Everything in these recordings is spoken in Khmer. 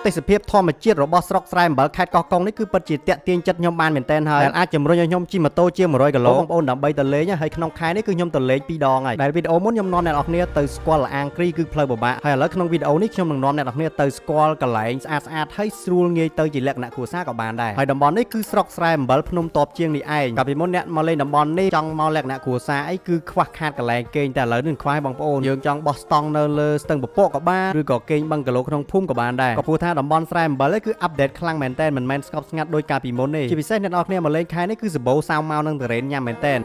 ទេសភាពធម្មជាតិរបស់ស្រុកស្រែអំបិលខេត្តកោះកុងនេះគឺពិតជាទាក់ទាញចិត្តខ្ញុំបានមែនទែនហើយដែលអាចជំរុញឲ្យខ្ញុំជិះម៉ូតូជាង100គីឡូបងប្អូនដើម្បីទៅលេងហើយក្នុងខែនេះគឺខ្ញុំទៅលេង2ដងហើយដែលវីដេអូមុនខ្ញុំនាំអ្នកនរគ្នាទៅស្គាល់ល្អាងគ្រីគឺផ្លូវពិបាកហើយឥឡូវក្នុងវីដេអូនេះខ្ញុំនឹងនាំអ្នកនរគ្នាទៅស្គាល់កន្លែងស្អាតស្អាតហើយស្រួលងាយទៅជាលក្ខណៈគ្រួសារក៏បានដែរហើយតំបន់នេះគឺស្រុកស្រែអំបិលភ្នំតបជាងនេះឯងកាលពីមុនអ្នកមកលេងតំបន់នេះចង់មកលក្ខណៈគ្រួសារអីគឺខ្វះខាតកន្លែងគេងតែឥឡូវនេះខ្វះបងប្អូនយើងចង់បោះស្តង់នៅលើស្ទឹងពពកក៏បានឬក៏គេងបឹងកាឡូក្នុងភូមិក៏បានដែរក៏ព្រោះថាតំបន់ស្រែអំបិលគឺ update ខ្លាំងមែនតើមិនមែនស្ងប់ស្ងាត់ដូចកាលពីមុនទេជាពិសេសអ្នកនរគ្នាមកលេងខែនេះគឺសម្បូរសាវម៉ាវនឹងតរ៉េនញ៉ាំមែនតើ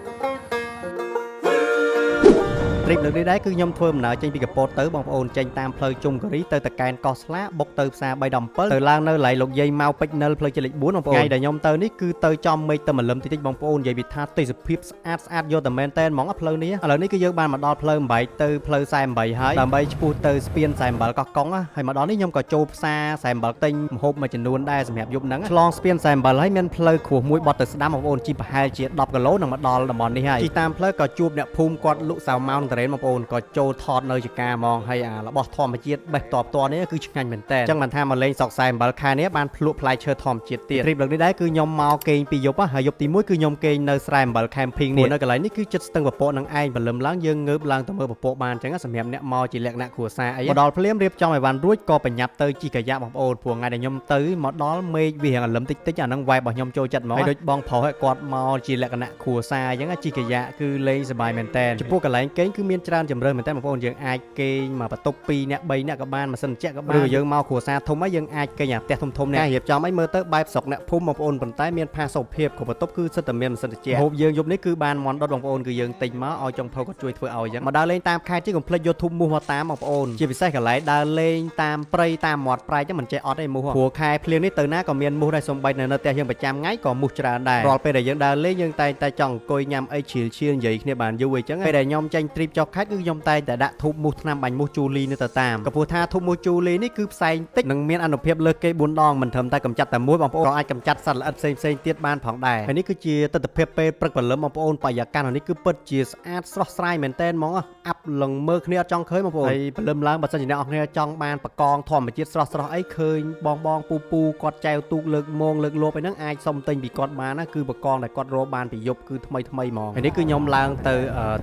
trip លើកនេះដែរគឺខ្ញុំធ្វើដំណើរចេញពីកពតទៅបងប្អូនចេញតាមផ្លូវជុំគិរីទៅតកែនកោះស្លាបុកទៅផ្សារ317ទៅឡើងនៅឡៃលោកយាយម៉ៅពេជ្រនិលផ្លូវជាតិលេខ4បងប្អូនថ្ងៃដែលខ្ញុំទៅនេះគឺទៅចំមេឃទៅមលឹមតិចតិចបងប្អូននិយាយពីថាទេសភាពស្អាតស្អាតយកតែមែនតែនហ្មងផ្លូវនេះឥឡូវនេះគឺយើងបានមកដល់ផ្លូវ8ទៅផ្លូវ48ហើយដើម្បីឆ្ពោះទៅស្ពាន47កោះកុងហើយមកដល់នេះខ្ញុំក៏ចូលផ្សារ47ទិញម្ហូបមួយចំនួនដែរសម្រាប់យប់ហ្នឹងឆ្លងស្ពាន47ហើយមានផ្លូវគ្រួសមួយបត់ទៅស្ដាំបងប្អូនជិះប្រហែលជា10គីឡូនឹងមកដល់តំបន់នេះហើយជិះតាមផ្លូវក៏ជួបអ្នកភូមិគាត់លក់សាវម៉ាវនឹងតរ៉េនបងប្អូនក៏ចូលថតនៅចកាហ្មងហើយអារបស់ធម្មជាតិបេះតបតនេះគឺឆ្ងាញ់មែនតើអញ្ចឹងបានថាមកលេងស្រុកស្រែអំបិលខែនេះបានភ្លក់ផ្លែឈើធម្មជាតិទៀត trip លើកនេះដែរគឺខ្ញុំមកគេងពីយប់ហើយយប់ទី1គឺខ្ញុំគេងនៅស្រែអំបិល camping នេះនៅកន្លែងនេះគឺចិត្តស្ទឹងពពកនឹងឯងព្រលឹមឡើងយើងងើបឡើងទៅមើលពពកបានអញ្ចឹងសម្រាប់អ្នកមកជាលក្ខណៈគ្រួសារអីមកដល់ភ្លាមរៀបចំឲ្យបានរួចក៏បញ្ញាប់ទៅជីកាយ៉ាបងប្អូនព្រោះថ្ងៃដែលខ្ញុំទៅមកដល់មេឃវារៀងអាលឹមតិចតិចអាហ្នឹង vibe របស់ខ្ញុំចូលចិត្តហ្មងហើយដូចបងប្រុសឲ្យគាត់មកជាលក្ខណៈគ្រួសារអញ្ចឹងជីកាយ៉ាគឺលេងសប្បាយមែនតើចំពោះកន្លែងគេងគឺមានច្រើនជម្រើសមែនតើបងប្អូនយើងអាចគេងមកបន្ទប់2នាក់3នាក់ក៏បានម៉ាស៊ីនត្រជាក់ក៏បានឬយើងមកគ្រួសារធំហើយយើងអាចគេងអាផ្ទះធំធំនេះរៀបចំអីមើលទៅបែបស្រុកអ្នកភូមិបងប្អូនប៉ុន្តែមានផាសុកភាពគ្រប់បន្ទប់គឺសិតតែមានម៉ាស៊ីនត្រជាក់ហូបយើងយប់នេះគឺបានមន់ដុតបងប្អូនគឺយើងទិញមកឲ្យចុងភៅគាត់ជួយធ្វើឲ្យអញ្ចឹងមកដើរលេងតាមខេត្តជាកុំភ្លេចយកធូបមូសមកតាមបងប្អូនជាពិសេសកន្លែងដើរលេងតាមព្រៃតាមមាត់ប្រែកហ្នឹងមិនចេះអត់ទេមូសព្រោះខែភ្លៀងនេះទៅណាក៏មានមូសដែរសំបីនៅផ្ទះយើងប្រចាំថ្ងៃក៏មូសច្រើនដែររាល់ពេលដែលយើងដើរលេងយើងតែងតែចង់អង្គុយញ៉ាំអីជ្រៀលឈៀលនិយាយគ្នាបានយូរអីចឹងពេលដែលខ្ញុំចេញ trip ចុះខេត្តគឺខ្ញុំតែងតែដាក់ធូបមូសថ្នាំបាញ់មូសជូលីនេះទៅតាមក៏ព្រោះថាធូបមូសជូលីនេះគឺផ្សែងតិចនិងមានអានុភាពលើសគេ4ដងមិនត្រឹមតែកម្ចាត់តែមួយបងប្អូនក៏អាចកម្ចាត់សត្វល្អិតផ្សេងផ្សេងទៀតបានផងដែរហើយនេះគឺជាទស្សនភាពពេលព្រឹកព្រលឹមបងប្អូនបរិយាកាសនេះគឺពិតជាស្អាតស្រស់ស្រាយមែនតែនហ្មងអាប់លងមើលគ្នាអត់ចង់ឃើញបងប្អូនហើយព្រលឹមឡើងបើសិនជាអ្នកនរគ្នាចង់បានបកងធម្មជាតិស្រស់ស្រស់អីឃើញបងបងពូពូគាត់ចែវទូកលើកមងលើកលបអីហ្នឹងអាចសុំទិញពីគាត់បានណាគឺបកងដែលគាត់រកបានពីយប់គឺថ្មីថ្មីហ្មងហើយនេះគឺខ្ញុំឡើងទៅ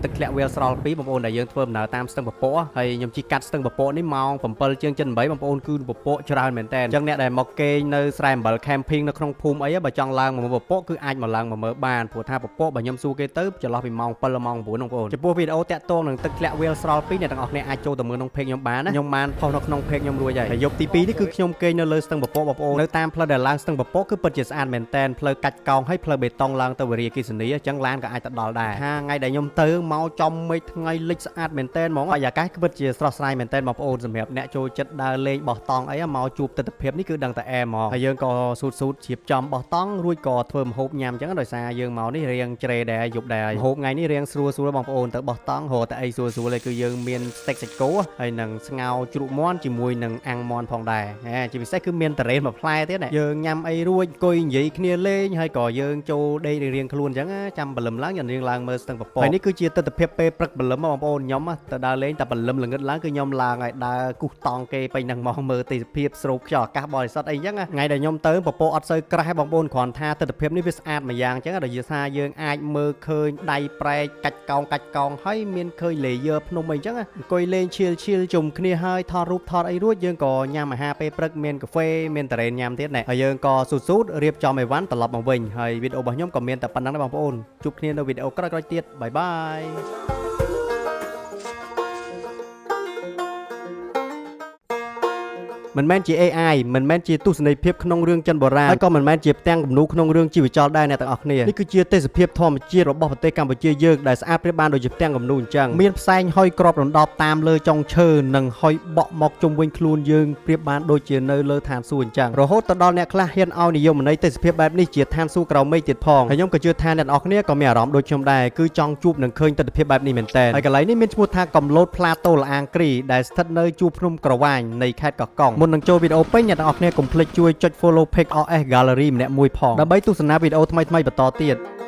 ទឹកធ្លាក់វាលស្រល់2បងប្អូនដែលយើងធ្វើដំណើរតាមស្ទឹងពពកហើយខ្ញុំជិះកាត់ស្ទឹងពពកនេះម៉ោង7ជាង7 8បងប្អូនគឺពពកច្រើនមែនតើអញ្ចឹងអ្នកដែលមកគេងនៅស្រែអំបិល camping នៅក្នុងភូមិអីបើចង់ឡើងមកមើលពពកគឺអាចមកឡើងមកមើលបានព្រោះថាពពកបើខ្ញុំសួរគេទៅចន្លោះពីម៉ោង7ដល់ម៉ោង9បងប្អូនចំពោះវីដេអូតាក់ទងនឹងទឹកធ្លាក់វាលស្រល់2អ្នកទាំងអស់គ្នាអាចចូលទៅមើលក្នុង page ខ្ញុំបានណាខ្ញុំបាន post នៅក្នុង page ខ្ញុំរួចហើយហើយយប់ទី2នេះគឺខ្ញុំគេងនៅលើស្ទឹងពពកបងប្អូននៅតាមផ្លូវដែលឡើងស្ទឹងពពកគឺពិតជាស្អាតមែនតែនផ្លូវកាច់កោងហើយផ្លូវបេតុងឡើងទៅវិរិយអគ្គិសនីអញ្ចឹងឡានក៏អាចទៅដល់ដែរថាថ្ងៃដែលខ្ញុំទៅមកចំមេឃថ្ងៃលិចស្អាតមែនតែនហ្មងបរិយាកាសគឺពិតជាស្រស់ស្រាយមែនតែនបងប្អូនសម្រាប់អ្នកចូលចិត្តដើរលេងបោះតង់អីមកជួបទស្សនភាពនេះគឺដឹងតែអែហ្មងហើយយើងក៏ស៊ូតស៊ូតជ្រៀបចំបោះតង់រួចក៏ធ្វើម្ហូបញ៉ាំអញ្ចឹងដោយសារយើងមកនេះរៀងជ្រេដែរយប់ដែរម្ហូបថ្ងៃនេះរៀងស្រួលស្រួលបងប្អូនទៅបោះតង់រកតែអីស្រួលស្រួលឯគឺយើងមានស្ទិកសាច់គោហើយនឹងស្ងោរជ្រក់មាន់ជាមួយនឹងអាំងមាន់ផងដែរហេជាពិសេសគឺមានតរ៉េនមួយផ្លែទៀតណាយើងញ៉ាំអីរួចអង្គុយនិយាយគ្នាលេងហើយក៏យើងចូលដេករៀងៗខ្លួនអញ្ចឹងចាំព្រលឹមឡើងយើងរៀងឡើងមើលស្ទឹងពពកហើយនេះគឺជាទស្សនភាពពេលព្រឹកព្រលឹមបងប្អូនខ្ញុំទៅដើរលេងតែព្រលឹមល្ងឹតឡើងគឺខ្ញុំឡើងឲ្យដើរគូសតង់គេពេញហ្នឹងមកមើលទេសភាពស្រូបខ្យល់អាកាសបរិសុទ្ធអីចឹងថ្ងៃដែលខ្ញុំទៅពពកអត់សូវក្រាស់បងប្អូនគ្រាន់ថាទស្សនភាពនេះវាស្អាតម្យ៉ាងអញ្ចឹងដោយសារយើងអាចមើលឃើញដៃប្រែកកាច់កោងកាច់កោងហើយមានឃើញ layer ភ្នំអីចឹងអង្គុយលេងឈៀលឈៀលជុំគ្នាហើយថតរូបថតអីរួចយើងក៏ញ៉ាំអាហារពេលព្រឹកមានកាហ្វេមានតារ៉េនញ៉ាំទៀតណែហើយយើងក៏ស៊ូស៊ូតរៀបចំអីវ៉ាន់ត្រឡប់មកវិញហើយវីដេអូរបស់ខ្ញុំក៏មានតែប៉ុណ្្នឹងដែរបងប្អូនជួបគ្នានៅវីដេអូក្រោយៗទៀត bye bye មិនមែនជា AI មិនមែនជាទស្សនីយភាពក្នុងរឿងចិនបុរាណហើយក៏មិនមែនជាផ្ទាំងគំនូរក្នុងរឿងជីវចលដែរអ្នកទាំងអស់គ្នានេះគឺជាទេសភាពធម្មជាតិរបស់ប្រទេសកម្ពុជាយើងដែលស្អាតប្រៀបបានដូចជាផ្ទាំងគំនូរអញ្ចឹងមានផ្សែងហុយក្របរំដប់តាមលើចុងឈើនិងហុយបក់មកជុំវិញខ្លួនយើងប្រៀបបានដូចជានៅលើឋានសួគ៌អញ្ចឹងរហូតទៅដល់អ្នកខ្លះហ៊ានឲ្យនិយមន័យទេសភាពបែបនេះជាឋានសួគ៌ក្រោមមេឃទៀតផងហើយខ្ញុំក៏ជឿថាអ្នកទាំងអស់គ្នាក៏មានអារម្មណ៍ដូចខ្ញុំដែរគឺចង់ជួបនិងឃើញទស្សនភាពបែបនេះមែនទែនហើយកន្លែងនេះមានឈ្មោះថាកំឡូតផ្លាតូល្អាងគ្រីដែលស្ថិតនៅជួរភ្នំក្រវាញនៃខេត្តកោះកុងមុននឹងចូលវីដេអូពេញអ្នកទាំងអស់គ្នាកុំភ្លេចជួយចុច follow page RS Gallery ម្នាក់មួយផងដើម្បីទស្សនាវីដេអូថ្មីៗបន្តទៀត។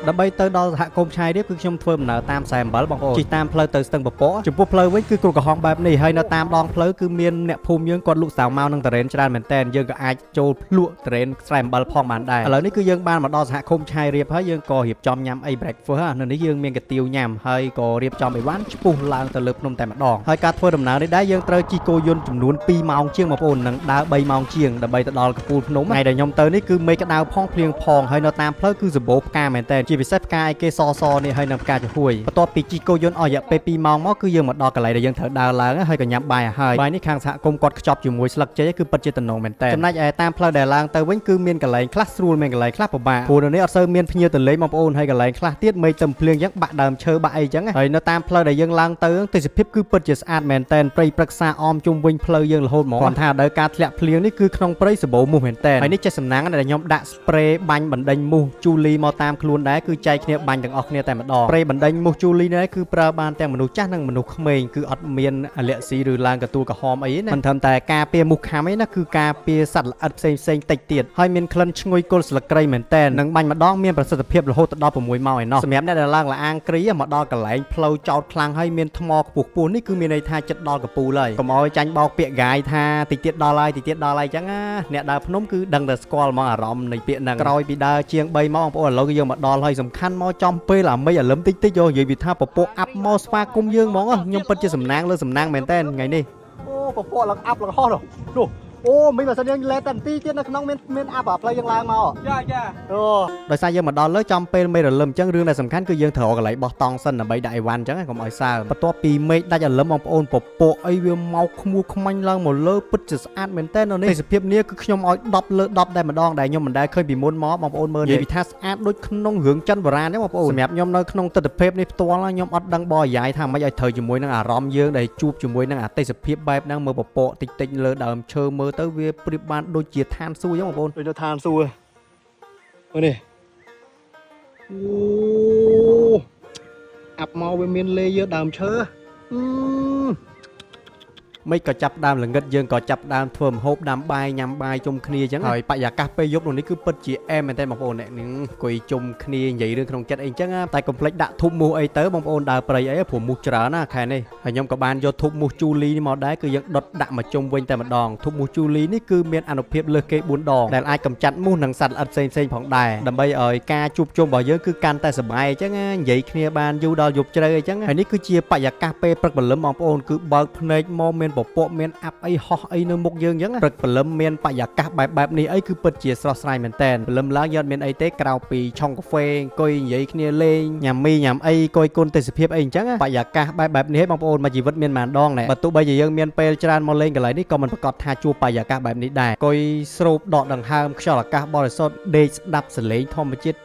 ដើម្បីទៅដល់សហគមន៍ឆាយរៀបគឺខ្ញុំធ្វើដំណើរតាមខ្សែអំបិលបងប្អូនជិះតាមផ្លូវទៅស្ទឹងពពកចំពោះផ្លូវវិញគឺគ្រប់ក្រហមបែបនេះហើយនៅតាមដងផ្លូវគឺមានអ្នកភូមិយើងគាត់លក់សាវម៉ាវនិងតារ៉េនច្រើនមែនតើយើងក៏អាចចូលភ្លក់តារ៉េនខ្សែអំបិលផងបានដែរឥឡូវនេះគឺយើងបានមកដល់សហគមន៍ឆាយរៀបហើយយើងក៏រៀបចំញ៉ាំអី breakfast នៅនេះយើងមានកាទៀវញ៉ាំហើយក៏រៀបចំអីវ៉ាន់ឆ្ពុះឡើងទៅលើភ្នំតែម្ដងហើយការធ្វើដំណើរនេះដែរយើងត្រូវជិះគោយន្តចំនួន2ម៉ោងជាងបងប្អូននិងដើរ3ម៉ោងជាងដើម្បីទៅដល់កំពូលភ្នំថ្ងៃដែលខ្ញុំទៅនេះគឺមេឃក្តៅផងភ្លៀងផងហើយនៅតាមផ្លូវគឺសម្បូរផ្កាមែនតើជាពិសេសផ្កាអីគេសសនេះហើយនិងផ្កាចំហួយបន្ទាប់ពីជិះគោយន្តអស់រយៈពេល2ម៉ោងមកគឺយើងមកដល់កន្លែងដែលយើងត្រូវដើរឡើងហើយក៏ញ៉ាំបាយឲ្យហើយបាយនេះខាងសហគមន៍គាត់ខ្ចប់ជាមួយស្លឹកចេកគឺពិតជាតំណងមែនតើចំណែកឯតាមផ្លូវដែលឡើងទៅវិញគឺមានកន្លែងខ្លះស្រួលមានកន្លែងខ្លះពិបាកព្រោះនៅនេះអត់សូវមានភ្ញៀវទៅលេងបងប្អូនហើយកន្លែងខ្លះទៀតមេឃទៅភ្លៀងអញ្ចឹងបាក់ដើមឈើបាក់អីអញ្ចឹងហើយនៅតាមផ្លូវដែលយើងឡើងទៅទេសភាពគឺពិតជាស្អាតមែនតើព្រៃព្រឹក្សាអមជុំវិញផ្លូវយើងរហូតហ្មងគាត់ថាដល់ការធ្លាក់ភ្លៀងនេះគឺក្នុងព្រៃសម្បូរមូសមែនតើហើយនេះចេះសំណាងដែលខ្ញុំដាក់ spray បាញ់បណ្ដេញមូសជូលីមកតាមខ្លួនដែរគឺចែកគ្នាបាញ់ទាំងអស់គ្នាតែម្ដង spray បណ្ដេញមូសជូលីនេះគឺប្រើបានទាំងមនុស្សចាស់និងមនុស្សក្មេងគឺអត់មានអាឡែស៊ីឬឡើងកទួលក្រហមអីណាមិនត្រឹមតែការពារមូសខាំអីណាគឺការពារសត្វល្អិតផ្សេងផ្សេងតិចទៀតហើយមានក្លិនឈ្ងុយគល់ស្លឹកគ្រៃមែនតើនិងបាញ់ម្ដងមានប្រសិទ្ធភាពរហូតដល់6ម៉ោងឯណោះសម្រាប់អ្នកដែលឡើងលាអាងគ្រីមកដល់កន្លែងផ្លូវចោតខ្លាំងហើយមានថ្មខ្ពស់ខ្ពស់នេះគឺមានន័យថាចិត្តដល់កពូលហើយកុំឲ្យចាញ់បោកពាក្យកាយថាតិចទៀតដល់ហើយតិចទៀតដល់ហើយអញ្ចឹងណាអ្នកដើរភ្នំគឺដឹងតែស្គាល់ហ្មងអារម្មណ៍នៃពាក្យហ្នឹងក្រោយពីដើរជាង3ម៉ោងបងប្អូនឥឡូវគឺយើងមកដល់ហើយសំខាន់មកចំពេលអាមេឃអាលឹមតិចតិចយកនិយាយពីថាពពកអាប់មកស្វាគមន៍យើងហ្មងខ្ញុំពិតជាសំណាងលើសំណាងមែនតើថ្ងៃនេះអូពពកឡើងអាប់ឡើងហោះនោះអូមិនបើសិនយើងលេតែនទីទៀតនៅក្នុងមានមានអាប់អាផ្លូវយើងឡើងមក ចាចា អូដោយសារយើងមកដល់លើចំពេលមេរលឹមអញ្ចឹងរឿងដែលសំខាន់គឺយើងត្រូវរកកន្លែងបោះតង់សិនដើម្បីដាក់អីវ៉ាន់អញ្ចឹងកុំឲ្យសើមបន្ទាប់ពីមេឃដាច់អាលឹមបងប្អូនពពកអីវាមកខ្មួខ្មាញ់ឡើងមកលើពិតជាស្អាតមែនតើនៅនេះទេសភាពនេះគឺខ្ញុំឲ្យ10លើ10តែម្ដងដែលខ្ញុំមិនដែលឃើញពីមុនមកបងប្អូនមើលនិយាយពីថាស្អាតដូចក្នុងរឿងចិនបុរាណទេបងប្អូនសម្រាប់ខ្ញុំនៅក្នុងទិដ្ឋភាពនេះផ្ទាល់ខ្ញុំអត់ដឹងបរិយាយថាម៉េចឲ្យត្រូវជាមួយនឹងអារម្មណ៍យើងដែលជួបជាមួយនឹងអាទេសភាពបែបហ្នឹងមើលពពកតិចតិចលើដើមឈើមើលទៅវាប្រៀបបានដូចជាឋានសួគ៌អញ្ចឹងបងប្អូនដូចនៅឋានសួគ៌មើលនេះអូអាប់មកវាមាន layer ដើមឈើអឺមិនក៏ចាប់ដើមល្ងិតយើងក៏ចាប់ដើមធ្វើម្ហូបដាំបាយញ៉ាំបាយជុំគ្នាអញ្ចឹងហើយបរិយាកាសពេលយប់នោះនេះគឺពិតជាអែមមែនតើបងប្អូនអ្នកនឹងអង្គុយជុំគ្នានិយាយរឿងក្នុងចិត្តអីអញ្ចឹងតែកុំភ្លេចដាក់ធូបមូសអីទៅបងប្អូនដើរព្រៃអីព្រោះមូសច្រើនណាខែនេះហើយខ្ញុំក៏បានយកធូបមូសជូលីនេះមកដែរគឺយើងដុតដាក់មកជុំវិញតែម្ដងធូបមូសជូលីនេះគឺមានអានុភាពលើសគេ4ដងដែលអាចកម្ចាត់មូសនិងសត្វល្អិតផ្សេងៗផងដែរដើម្បីឲ្យការជួបជុំរបស់យើងគឺកាន់តែសប្បាយអញ្ចឹងណានិយាយគ្នាបានយូរដល់យប់ជ្រៅអញ្ចឹងហើយនេះគឺជាបរិយាកាសពេលព្រឹកព្រលឹមបងប្អូនគឺបើកភ្នែកមកមានពពកមានអាប់អីហោះអីនៅមុខយើងអញ្ចឹងព្រឹកព្រលឹមមានបរិយាកាសបែបបែបនេះអីគឺពិតជាស្រស់ស្រាយមែនតើព្រលឹមឡើងយើងអត់មានអីទេក្រៅពីឆុងកាហ្វេអង្គុយនិយាយគ្នាលេងញ៉ាំមីញ៉ាំអីអង្គុយគុណទេសភាពអីអញ្ចឹងបរិយាកាសបែបបែបនេះបងប្អូនមួយជីវិតមានប៉ុន្មានដងណែបើទោះបីជាយើងមានពេលច្រើនមកលេងកន្លែងនេះក៏មិនប្រាកដថាជួបបរិយាកាសបែបនេះដែរអង្គុយស្រូបដកដង្ហើមខ្យល់អាកាសបរិសុទ្ធដេកស្ដាប់សំឡេងធម្មជាតិ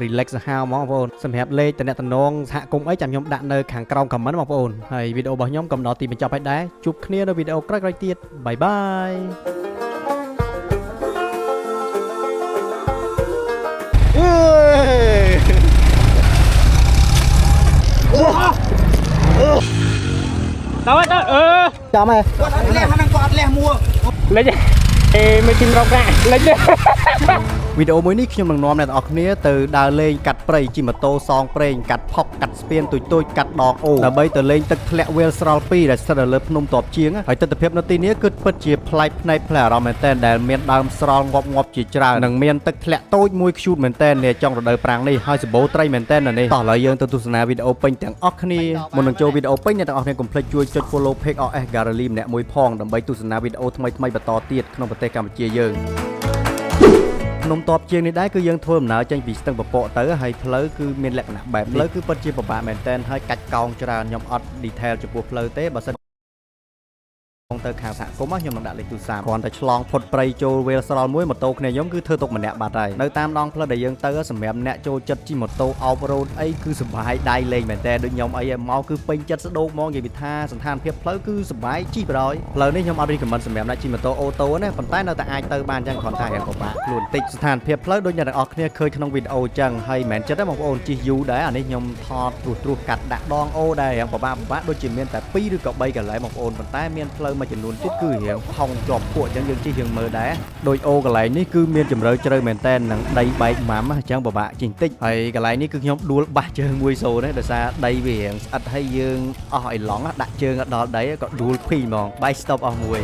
relax សាហាវហ្មងបងប្អូនសម្រាប់លេខតំណតំណងសហគមន៍អីចាំខ្ញុំដាក់នៅខាងក្រោម comment បងប្អូនហើយវីដេអូរបស់ខ្ញុំក៏ដល់ទីបញ្ចប់ហើយដែរជួបគ្នានៅវីដេអូក្រោយៗទៀត bye bye អើយ ទៅទៅអឺ ចាំហ៎ គាត់អត់លះហ្នឹងគាត់អត់លះមួ លិចអេមិនទីមរកប្រាក់លិចទេ វីដេអូមួយនេះខ្ញុំនឹងនាំអ្នកទាំងអស់គ្នាទៅដើរលេងកាត់ព្រៃជិះម៉ូតូសងព្រេងកាត់ផុកកាត់ស្ពានទូចទូចកាត់ដងអូដើម្បីទៅលេងទឹកធ្លាក់វាលស្រល់2ដែលស្ថិតនៅលើភ្នំតបជាងហើយទិដ្ឋភាពនៅទីនេះគឺពិតជាប្លែកភ្នែកផ្លែអារម្មណ៍មែនទែនដែលមានដើមស្រល់ងាប់ងាប់ជាច្រើននិងមានទឹកធ្លាក់តូចមួយខ្ជូតមែនទែននាចុងរដូវប្រាំងនេះហើយសម្បូរត្រីមែនទែននៅនេះតោះឥឡូវយើងទៅទស្សនាវីដេអូពេញទាំងអស់គ្នាមុននឹងចូលវីដេអូពេញអ្នកទាំងអស់គ្នាកុំភ្លេចជួយចុច follow page OS Gallery ម្នាក់មួយផងដើម្បីទស្សនាវីដេអូថ្មីៗបន្តទៀតក្នុងប្រទេសកម្ពុជាយើង ភ្នំតបជាងនេះដែរគឺយើងធ្វើដំណើរចេញពីស្ទឹងពពកទៅហើយផ្លូវគឺមានលក្ខណៈបែបនេះផ្លូវគឺពិតជាពិបាកមែនទែនហើយកាច់កោងច្រើនខ្ញុំអត់ detail ចំពោះផ្លូវទេបើសិនទៅខាងសហគមន៍ខ្ញុំនឹងដាក់លេខទូរស័ព្ទគ្រាន់តែឆ្លងផុតព្រៃចូលវេលស្រល់មួយម៉ូតូគ្នាខ្ញុំគឺធ្វើទុកម្នាក់បាត់ហើយនៅតាមដងផ្លូវដែលយើងទៅសម្រាប់អ្នកចូលចិត្តជិះម៉ូតូ off road អីគឺសប្បាយដៃលេងមែនតើដូចខ្ញុំអីមកគឺពេញចិត្តស្ដោកហ្មងនិយាយពីថាសន្តានភាពផ្លូវគឺសប្បាយជិះបណ្ដោយផ្លូវនេះខ្ញុំអត់ recommend សម្រាប់អ្នកជិះម៉ូតូអូតូណាប៉ុន្តែនៅតែអាចទៅបានចឹងគ្រាន់តែរៀងពិបាកខ្លួនតិចស្ថានភាពផ្លូវដូចអ្នកទាំងអស់គ្នាឃើញក្នុងវីដេអូចឹងហើយមិនមែនចិត្តទេបងប្អូនជិះយូរដែរអានេះខ្ញុំថតត្រួសត្រួសកាត់ដាក់ដងអូដែររៀងពិបាកពិបាកដូចជាមានតែ2ឬក៏3កន្លែងបងប្អូនប៉ុន្តែមានផ្លូវមិន មួយចំនួនទៀតគឺរៀងផុងជាប់ពួកអញ្ចឹងយើងជិះរៀងមើលដែរដោយអូកន្លែងនេះគឺមានជម្រៅជ្រៅមែនតែននឹងដីបែកម៉ាំអញ្ចឹងពិបាកជិះបន្តិចហើយកន្លែងនេះគឺខ្ញុំដួលបាសជើងមួយសូនដោយសារដីវារៀងស្អិតហើយយើងអស់ឲ្យឡង់ដាក់ជើងដល់ដីក៏ដួលភីហ្មងបាយ stop អស់មួយ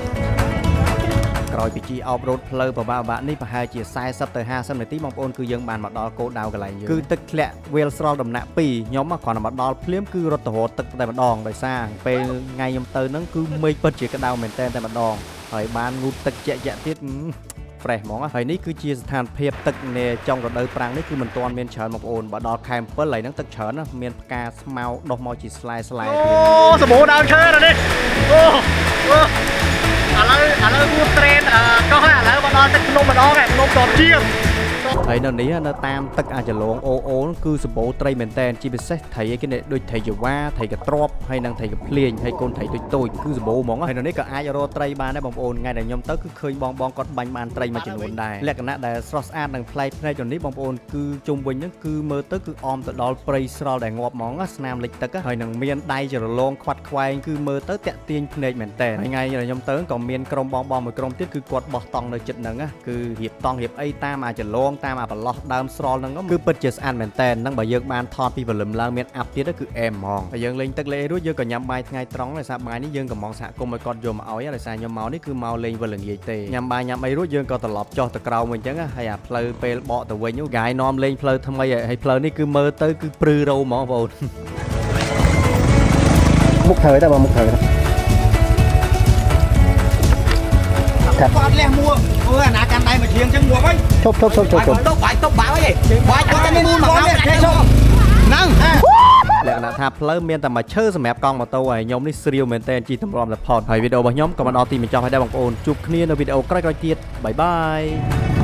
ក្រោយពីជិះ off road ផ្លូវពិបាកៗនេះប្រហែលជា40ទៅ50នាទីបងប្អូនគឺយើងបានមកដល់គោលដៅកន្លែងយើងគឺទឹកធ្លាក់វាលស្រល់ដំណាក់2ខ្ញុំគ្រាន់តែមកដល់ភ្លាមគឺរត់ទៅរកទឹកតែម្ដងដោយសារពេលថ្ងៃខ្ញុំទៅហ្នឹងគឺមេឃពិតជាក្តៅមែនតែនតែម្ដងហើយបានងូតទឹកជែកៗទៀត fresh ហ្មងហើយនេះគឺជាស្ថានភាពទឹកនៅចុងរដូវប្រាំងនេះគឺមិនទាន់មានច្រើនបងប្អូនបើដល់ខែ7ហើយហ្នឹងទឹកច្រើនណាស់មានផ្កាស្មៅដុះមកជាស្លែស្លែទៀត អូសម្បូរដើមឈើណាស់នេះអូអូឥឡូវឥឡូវគួរត្រេនអឺកោះហើយឥឡូវមកដល់ទឹកភ្នំម្ដងហើយភ្នំតជាង ហើយនៅនេះនៅតាមទឹកអាចលងអូអូនគឺសម្បូរត្រីមែនតែនជាពិសេសត្រីអីគេនេះដូចត្រីចវាត្រីកទ្របហើយនិងត្រីកភ្លាញហើយកូនត្រីតូចតូចគឺសម្បូរហ្មងហើយនៅនេះក៏អាចរកត្រីបានដែរបងប្អូនថ្ងៃដែលខ្ញុំទៅគឺឃើញបងបងគាត់បាញ់បានត្រីមួយចំនួនដែរលក្ខណៈដែលស្រស់ស្អាតនិងប្លែកភ្នែកទៅនេះបងប្អូនគឺជុំវិញហ្នឹងគឺមើលទៅគឺអមទៅដល់ព្រៃស្រល់ដែលងាប់ហ្មងស្នាមលិចទឹកហើយនឹងមានដៃជ្រលងខ្វាត់ខ្វែងគឺមើលទៅតាក់ទាញភ្នែកមែនតែនហើយថ្ងៃដែលខ្ញុំទៅក៏មានក្រុមបងបងមួយក្រុមទៀតគឺគាត់បោះតង់នៅចិត្តហ្នឹងគឺរៀបតង់រៀបអីតាមអាចលងតាមអាប្រឡោះដើមស្រល់ហ្នឹងគឺពិតជាស្អាតមែនតែនហ្នឹងបើយើងបានថតពីព្រលឹមឡើងមានអាប់ទៀតគឺអែមហ្មងហើយយើងលេងទឹកលេងរួចយើងក៏ញ៉ាំបាយថ្ងៃត្រង់ដោយសារបាយនេះយើងកំងសហគមន៍ឲ្យគាត់យកមកឲ្យដោយសារខ្ញុំមកនេះគឺមកលេងវិលល្ងាចទេញ៉ាំបាយញ៉ាំអីរួចយើងក៏ត្រឡប់ចុះទៅក្រោមវិញអញ្ចឹងហើយអាផ្លូវពេលបកទៅវិញហ្គាយនាំលេងផ្លូវថ្មីហើយផ្លូវនេះគឺមើលទៅគឺព្រឺរោមហ្មងបងប្អូន មុខត្រូវតែបងមុខត្រូវតែ គាត់អត់លះមួអើអាណាកាន់ដៃមកជាងចឹងងាប់ហើយ ឈប់ឈប់ឈប់ឈប់ឈប់ ទុកបាយទុកបាយអីបាយទុកតែមូលមកហើយហ្នឹង លក្ខណៈថាផ្លូវមានតែមួយឈើសម្រាប់កង់ម៉ូតូហើយខ្ញុំនេះស្រាវមែនតើជិះតម្រាំតែផតហើយវីដេអូរបស់ខ្ញុំក៏មកដល់ទីបញ្ចប់ហើយដែរបងប្អូនជួបគ្នានៅវីដេអូក្រោយៗទៀត bye bye.